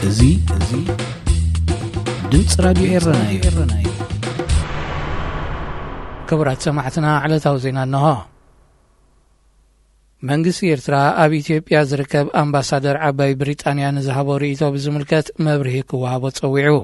እዚ፣ እዚ ድምፂ ራዲዮ ኤረና እዩ። ክቡራት ሰማዕትና፣ ዕለታዊ ዜና እንሆ። መንግስቲ ኤርትራ ኣብ ኢትዮጵያ ዝርከብ ኣምባሳደር ዓባይ ብሪጣንያ ንዝሃቦ ርእይቶ ብዝምልከት መብርሂ ክወሃቦ ጸዊዑ።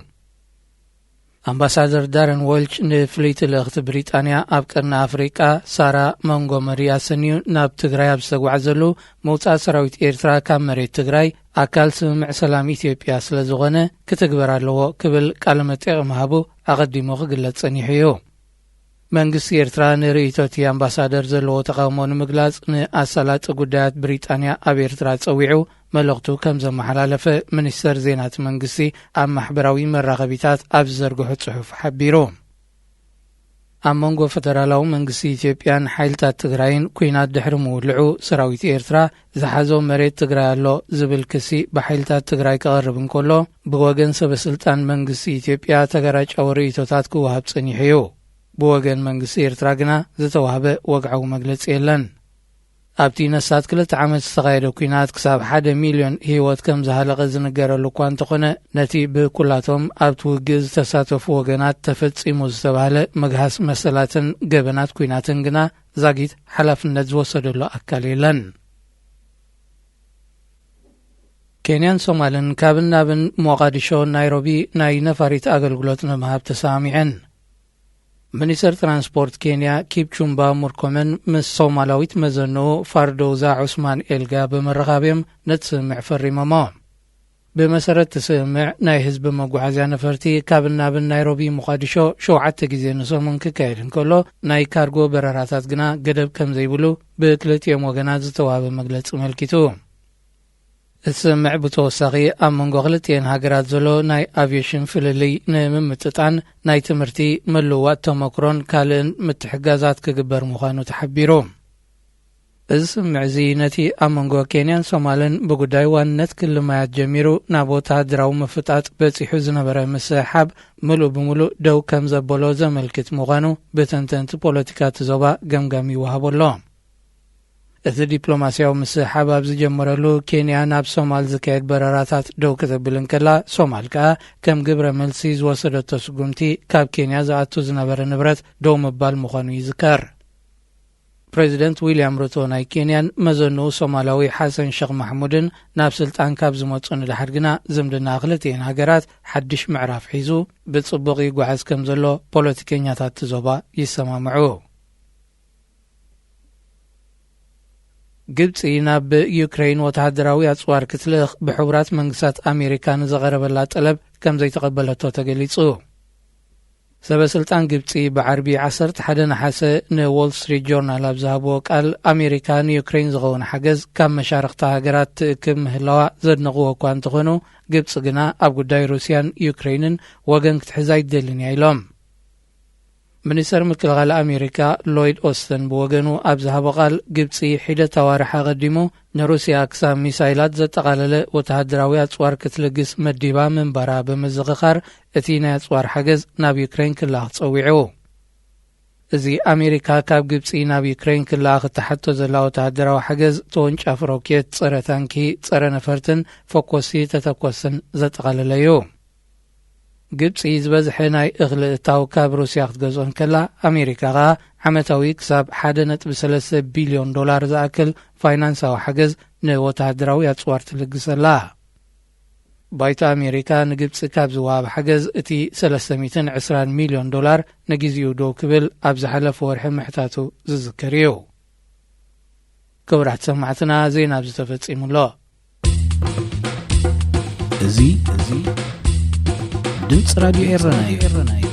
ኣምባሳደር ዳረን ወልች ንፍልይቲ ልእኽቲ ብሪጣንያ ኣብ ቀርኒ ኣፍሪቃ ሳራ ሞንጎመሪ ኣሰንዩ ናብ ትግራይ ኣብ ዝተጓዕዘሉ፣ ምውጻእ ሰራዊት ኤርትራ ካብ መሬት ትግራይ ኣካል ስምምዕ ሰላም ኢትዮጵያ ስለ ዝኾነ ክትግበር ኣለዎ ክብል ቃለ መጠይቕ ምሃቡ ኣቐዲሙ ክግለጽ ጸኒሑ እዩ። መንግስቲ ኤርትራ ንርእይቶ እቲ ኣምባሳደር ዘለዎ ተቓውሞ ንምግላጽ ንኣሳላጢ ጉዳያት ብሪጣንያ ኣብ ኤርትራ ጸዊዑ መልእኽቱ ከም ዘመሓላለፈ ሚኒስተር ዜና እቲ መንግስቲ ኣብ ማሕበራዊ መራኸቢታት ኣብ ዝዘርግሖ ጽሑፍ ሓቢሩ። ኣብ መንጎ ፈደራላዊ መንግስቲ ኢትዮጵያን ሓይልታት ትግራይን ኲናት ድሕሪ ምውልዑ፣ ሰራዊት ኤርትራ ዝሓዞ መሬት ትግራይ ኣሎ ዝብል ክሲ ብሓይልታት ትግራይ ክቐርብ እንከሎ፣ ብወገን ሰበ ስልጣን መንግስቲ ኢትዮጵያ ተገራጫዊ ርእይቶታት ክወሃብ ጸኒሑ እዩ። ብወገን መንግስቲ ኤርትራ ግና ዝተዋህበ ወግዓዊ መግለጺ የለን። ኣብቲ ነሳት ክልተ ዓመት ዝተኻየደ ኲናት ክሳብ ሓደ ሚልዮን ህይወት ከም ዝሃለቐ ዝንገረሉ እኳ እንተኾነ፣ ነቲ ብኩላቶም ኣብቲ ውግእ ዝተሳተፉ ወገናት ተፈጺሙ ዝተባህለ ምግሃስ መሰላትን ገበናት ኲናትን ግና ዛጊት ሓላፍነት ዝወሰደሉ ኣካል የለን። ኬንያን ሶማልን ካብን ናብን ሞቓዲሾ ናይሮቢ ናይ ነፋሪት ኣገልግሎት ንምሃብ ተሰማሚዐን። ሚኒስተር ትራንስፖርት ኬንያ ኪፕቹምባ ሙርኮመን ምስ ሶማላዊት መዘንኡ ፋርዶውዛ ዑስማን ኤልጋ ብምርኻብ እዮም ነቲ ስምምዕ ፈሪሞሞ። ብመሰረት እቲ ስምምዕ፣ ናይ ህዝቢ መጓዓዝያ ነፈርቲ ካብን ናብን ናይሮቢ ሞቓዲሾ ሸውዓተ ግዜ ንሰሙን ክካየድ እንከሎ፣ ናይ ካርጎ በረራታት ግና ገደብ ከም ዘይብሉ ብክልቲኦም ወገናት ዝተዋህበ መግለጺ ኣመልኪቱ። እቲ ስምምዕ ብተወሳኺ ኣብ መንጎ ክልቲኤን ሃገራት ዘሎ ናይ ኣቪየሽን ፍልልይ ንምምጥጣን፣ ናይ ትምህርቲ፣ ምልውዋጥ ተመክሮን ካልእን ምትሕግጋዛት ክግበር ምዃኑ ተሓቢሩ። እዚ ስምምዕ እዚ ነቲ ኣብ መንጎ ኬንያን ሶማልን ብጉዳይ ዋንነት ክሊ ማያት ጀሚሩ ናብ ወተሃደራዊ ምፍጣጥ በጺሑ ዝነበረ ምስሕሓብ ምሉእ ብምሉእ ደው ከም ዘበሎ ዘመልክት ምዃኑ ብተንተንቲ ፖለቲካ እቲ ዞባ ገምጋም ይወሃቦ ኣሎ። እቲ ዲፕሎማስያዊ ምስሕሓብ ኣብ ዝጀመረሉ፣ ኬንያ ናብ ሶማል ዝካየድ በረራታት ደው ክትብል እንከላ፣ ሶማል ከኣ ከም ግብረ መልሲ ዝወሰደቶ ስጉምቲ ካብ ኬንያ ዝኣቱ ዝነበረ ንብረት ደው ምባል ምዃኑ ይዝከር። ፕሬዚደንት ዊልያም ሩቶ ናይ ኬንያን መዘንኡ ሶማላዊ ሓሰን ሸኽ ማሕሙድን ናብ ስልጣን ካብ ዝመጹ ንደሓር ግና፣ ዝምድና ክልቲኤን ሃገራት ሓድሽ ምዕራፍ ሒዙ ብጽቡቕ ይጓዓዝ ከም ዘሎ ፖለቲከኛታት እቲ ዞባ ይሰማምዑ። ግብጺ ናብ ዩክረይን ወተሃደራዊ ኣጽዋር ክትልእኽ ብሕቡራት መንግስታት ኣሜሪካ ንዝቐረበላ ጠለብ ከም ዘይተቐበለቶ ተገሊጹ። ሰበ ስልጣን ግብጺ ብዓርቢ ዓሰርተ ሓደ ነሓሰ ንዎል ስትሪት ጆርናል ኣብ ዝሃብዎ ቃል፣ ኣሜሪካ ንዩክረይን ዝኸውን ሓገዝ ካብ መሻርኽታ ሃገራት ትእክብ ምህላዋ ዘድነቕዎ እኳ እንተኾኑ፣ ግብጺ ግና ኣብ ጉዳይ ሩስያን ዩክረይንን ወገን ክትሕዝ ኣይትደልን እያ ኢሎም። ሚኒስተር ምክልኻል ኣሜሪካ ሎይድ ኦስተን ብወገኑ ኣብ ዝሃቦ ቃል፣ ግብጺ ሒደት ኣዋርሕ ኣቐዲሙ ንሩስያ ክሳብ ሚሳይላት ዘጠቓለለ ወተሃደራዊ ኣጽዋር ክትልግስ መዲባ ምንባራ ብምዝኽኻር፣ እቲ ናይ ኣጽዋር ሓገዝ ናብ ዩክረይን ክለኣኽ ጸዊዑ። እዚ ኣሜሪካ ካብ ግብጺ ናብ ዩክረይን ክለኣኽ እትሓቶ ዘላ ወተሃደራዊ ሓገዝ፣ ተወንጫፊ ሮኬት፣ ጸረ ታንኪ፣ ጸረ ነፈርትን ፈኮስቲ ተተኮስን ዘጠቓለለ እዩ። ግብጺ ዝበዝሐ ናይ እኽሊ እታው ካብ ሩስያ ክትገዝኦ እንከላ፣ ኣሜሪካ ኸኣ ዓመታዊ ክሳብ ሓደ ነጥቢ ሰለስተ ቢልዮን ዶላር ዝኣክል ፋይናንሳዊ ሓገዝ ንወተሃደራዊ ኣጽዋር ትልግሰላ። ባይቶ ኣሜሪካ ንግብጺ ካብ ዝወሃብ ሓገዝ እቲ ሰለስተ ሚእትን ዕስራን ሚልዮን ዶላር ንግዜኡ ደው ክብል ኣብ ዝሓለፈ ወርሒ ምሕታቱ ዝዝከር እዩ። ክቡራት ሰማዕትና፣ ዜና ኣብዚ ተፈጺሙ ኣሎ። እዚ፣ እዚ ድምፂ ራዲዮ ኤረና እዩ።